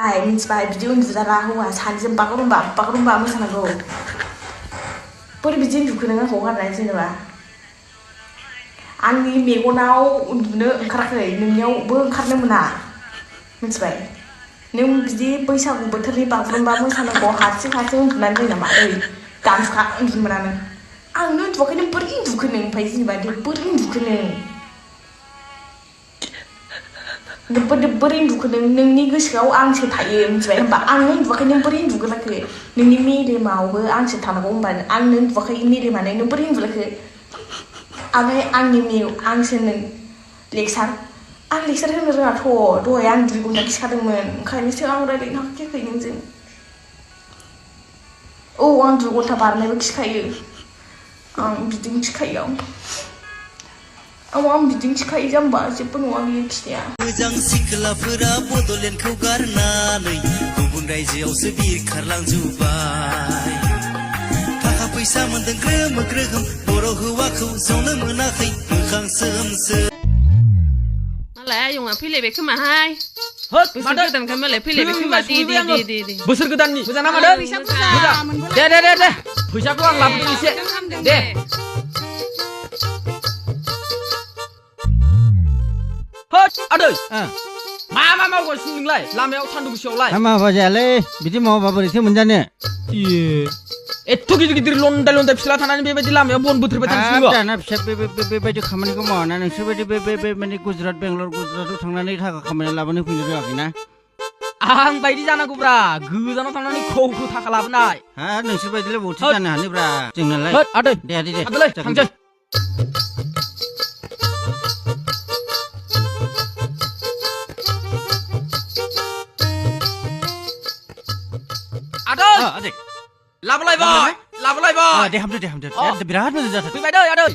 मिथिबाय बिदि उन्दुजाला हौवा सानैजों बागुरुम्बा मोसानांगौ बोरै बिदि उन्दुखो नों आंखौ गारनानै जेनेबा आंनि मेगनाव उन्दुनो ओंखाराखै नोंनियावबो ओंखारनो मोना मिथिबाय नों बिदि बैसागु बोथोरनि बागुरुम्बा मोसानांगौ हारसिं उन्दुनानै जायो नामा ओइ दानसुखा उन्दुनो मोना नों आंनो उन्दुवाखै नों बोरै उन्दुखो नों ओमफ्राय जेनेबा बोरै उन्दुखो नों बोरै उन्दुखो नोंनि गोसोआव आंसो थायो मिथिबाय होमबा आंनो उन्दुवाखै नों बोरै उन्दुगोलाखो नोंनि मेलेमावबो आंसो थानांगौ होमबा आंनो उन्दुवाखै मेलेमानो नों बोरै उन्दुलाखो ओमफ्राय आंसो नों आं लेक्सार होनो रोङाथ' दहाय आं 2 घन्टा खिखादोंमोन ओंखायनोसो आं रायलायनो हाखायाखै नोंजों औ आं 2 घन्टा बारनायबो खिखायो आं बिदिनो खिखायो आं बिदिनो खिखायो जाम्बा जेबो नङा बियो खिनाया मोजां सिख्लाफोरा बड'लेण्डखौ गारनानै गुबुन रायजोआवसो बिरखारलांजोब्बाय थाखा फैसा मोनदों ग्रोम बर' हौवाखौ जनो मोनाखै मोखां सोमसो मालाय आयंआ फैलायबाय खोमाहाय बोसोर गोदानखाय मालाय फैलायबाय खोमा दे बोसोर गोदाननि मोजां ना मादों मोजां दे फैसाखौ आं लाबोदों एसे दे होद आदै मा मावगासिनो नोंलाय लामायाव सान्दुं गोसायावलाय माबा जायालै बिदि मावाबा बोरैथो मोनजानो एथ' गिदिर लन्दाय फिस्ला थानानै बेबायदि लामायाव बन बोथोरबाय थानोसै दाना फिसा बेबायदि खामानिखौ मावाना नोंसोरबायदि बे माने गुजरातआव थांनानै थाखा खामायना लाबोनो फैनो रोङाखैना आं बायदि जानांगौब्रा गोजानाव थांनानै खौ थाखा लाबोनाय हा नोंसोरबायदिलाय बौथि जानो हानोब्रा जोंनालाय आदै दे थांसै आदै लाबोलायबाय दे हामदो बिराद मोजां जाथार फैबाय दै आदै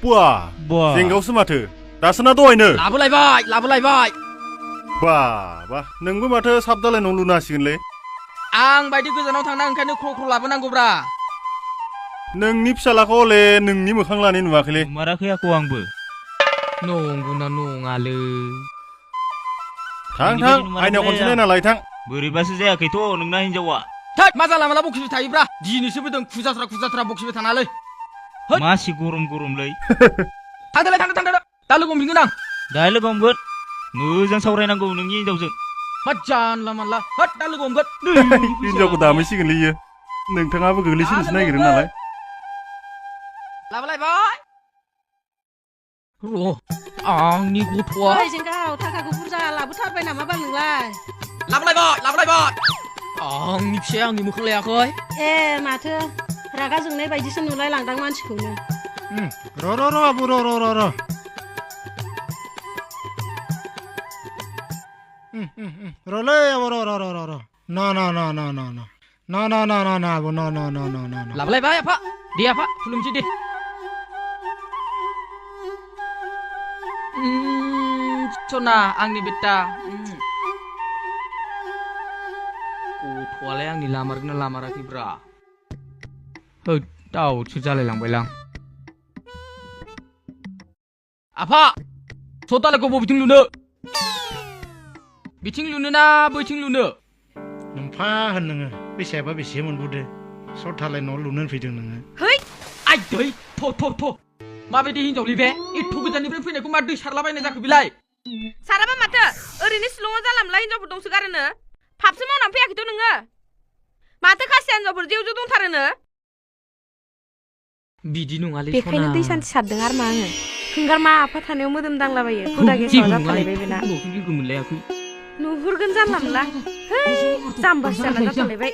बुआ जेंगावसो माथो दासोना दहायनो लाबोलायबाय बा नोंबो माथो साबदालाय न' लुनो हासिगोनलै आं बायदि गोजानाव थांना ओंखायनो ख्र' लाबोनांगौब्रा नोंनि फिसालाखौ हले नोंनि मोखां लानाय नुवाखैलै माराखै आखौ आंबो नंगौना नङालै थां आइनाव खनसे नायना लाय थां बोरैबासो जायाखैथ' नोंना हिनजावा थोद मा जाला माला बखिबाय थायोब्रा दिनैसो बोदों खुजाथ्रा बखिबाय थानालै मासि गरमलै थांदो दा लोगो हमफिनगोन आं दा लोगो हमगोन मोजां सावरायनांगौ नोंनि हिनजावजों मा जानला मानला दा लोगो हमगोन हिनजावखौ दामैसिगोनलै इयो नोंथाङाबो गोग्लैसिननोसो नागिरो नालाय लाबोलायबाय आंनि गथ'आ जोंगाव थाखाखौ बुरजा लाबोथारबाय नामा बाल नोंलाय लाबोलायबाय आंनि फिसाया आंनि मोखां लायाखै ए माथो रागा जोंनाय बायदिसो नुलाय लांदां मानसिखौनो र' आबौ र' र'लै आबौ र' ना आबौ न लाबोलायबाय आफा दे आफा खुलुमसै दे सना आंनि बेटा गथ'आलाय आंनि लामारगोन ना लामाराखैब्रा दाउसो जालायलांबायलां आफा सदालायखौ बबेथिं लुनो बिथिं लुनो ना बैथिं लुनो नोमफा होन नोङो बेसेबा बेसे मोनबोदो सरथालाय न' लुनो फैदों नोङो है आइदै थ' माबायदि हिनजावलै बे एथ' गोजाननिफ्राय फैनायखौ मा दै सारलाबायनाय जाखो बिलाय साराबा माथो ओरैनो शिलंआव जालामला हिनजावफोर दंसोगारोनो फाबसो मावनानै फैयाखैथ' नोङो माथो खासिया हिनजावफोर जेव दंथारोनो बिदि नङालै सना बेखायनो दै सान्थि सारदों आरो मा आङो हंगार मा आफा थानायाव मोदोम दांलाबायो हुदा गेसाव जाथारलायबाय बेना लोगो मोनलायाखै नुहुरगोन जानला मोनला है जाम्बासो जाना जाथारलायबाय